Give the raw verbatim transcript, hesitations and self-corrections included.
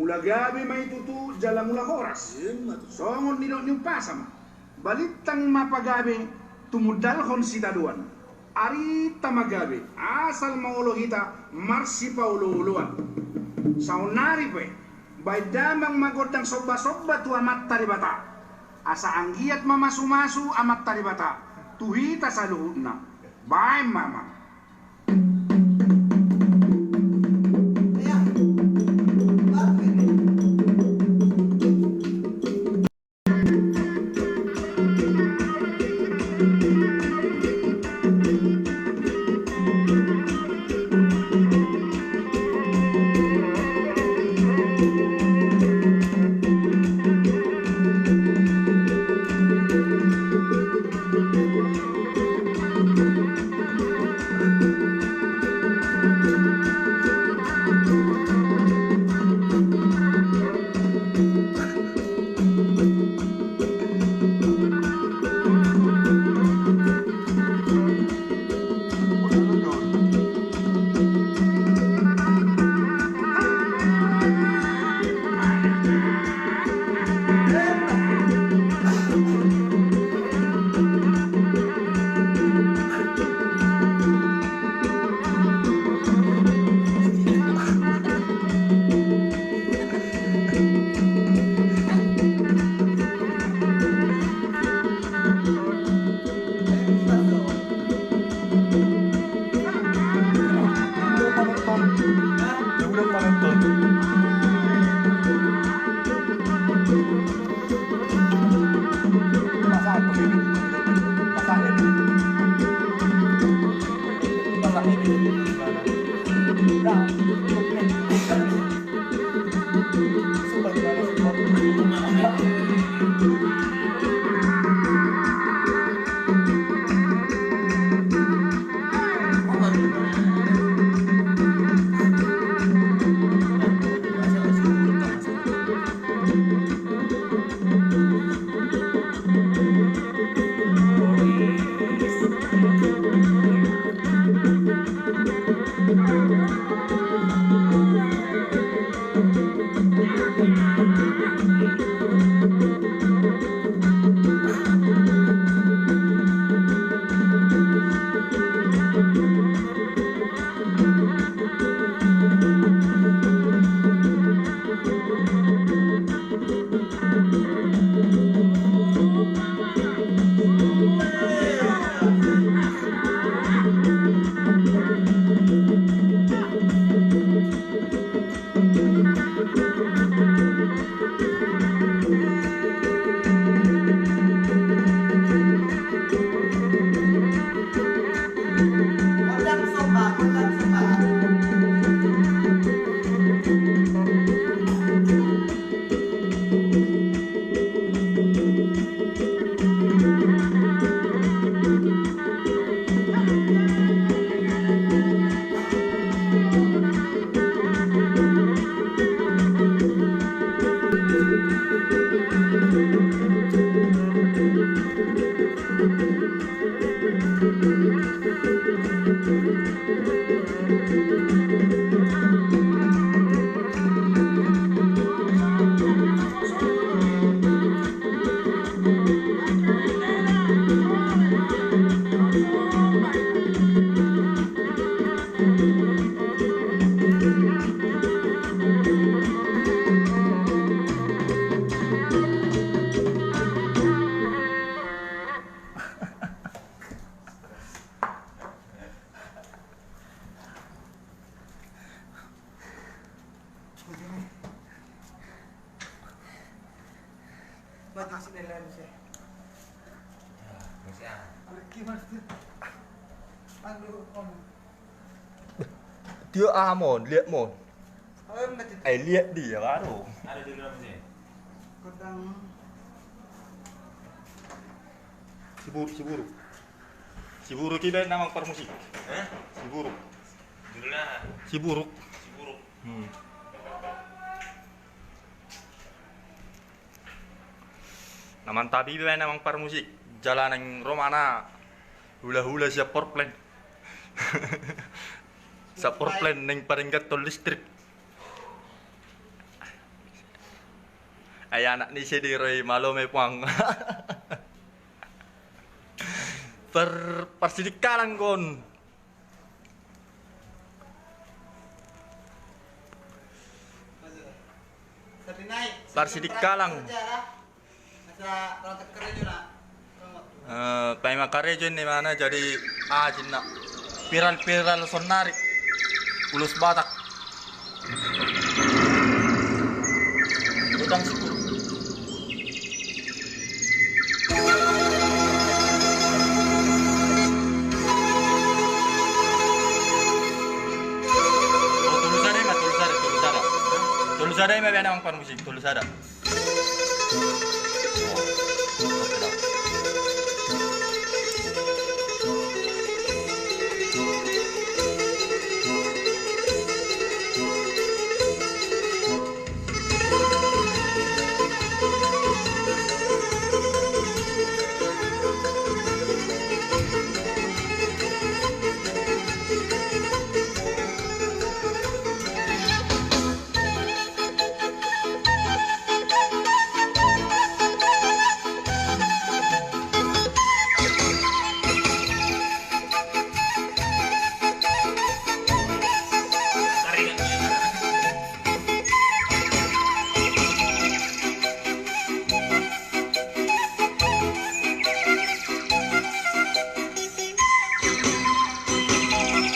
Mula gabe ma i tutu jala mula horas. Songon nidok ni umpasa ma. Balintang ma pagabe tumundalhon sitadoan. Arita ma gabe, asal ma olo hita marsipaolooloan. Saonnari pe, baen damang ma gondang sombasomba tu Amanta Debata. Asa anggiat ma masumasu Amanta Debata tu hita saluhutna. Baen ma, Amang. Tio, aha mon, liat mon. Eh, liat dia baru. Siburuk, siburuk. Siburuk i baen damang parmusik. Hah? Siburuk. Judulna? Siburuk. Siburuk. Hmm. Na mantap i baen damang parmusik. Jala naeng ro ma na hulahula sian power plant. Sian power plant naeng padengganhon listrik. Ai anak ni si Diro i, malo ma i puang. Par, parsidikalang on. Parsidikalang. Eh, paima karejo ni mana jadi ajin na viral-viral sonari. Ulos Batak. Utang syukur. Oh, tolu sada ma, tolu sada, tolu sada. Tolu sada ma biasa nang parmusik, tolu sada.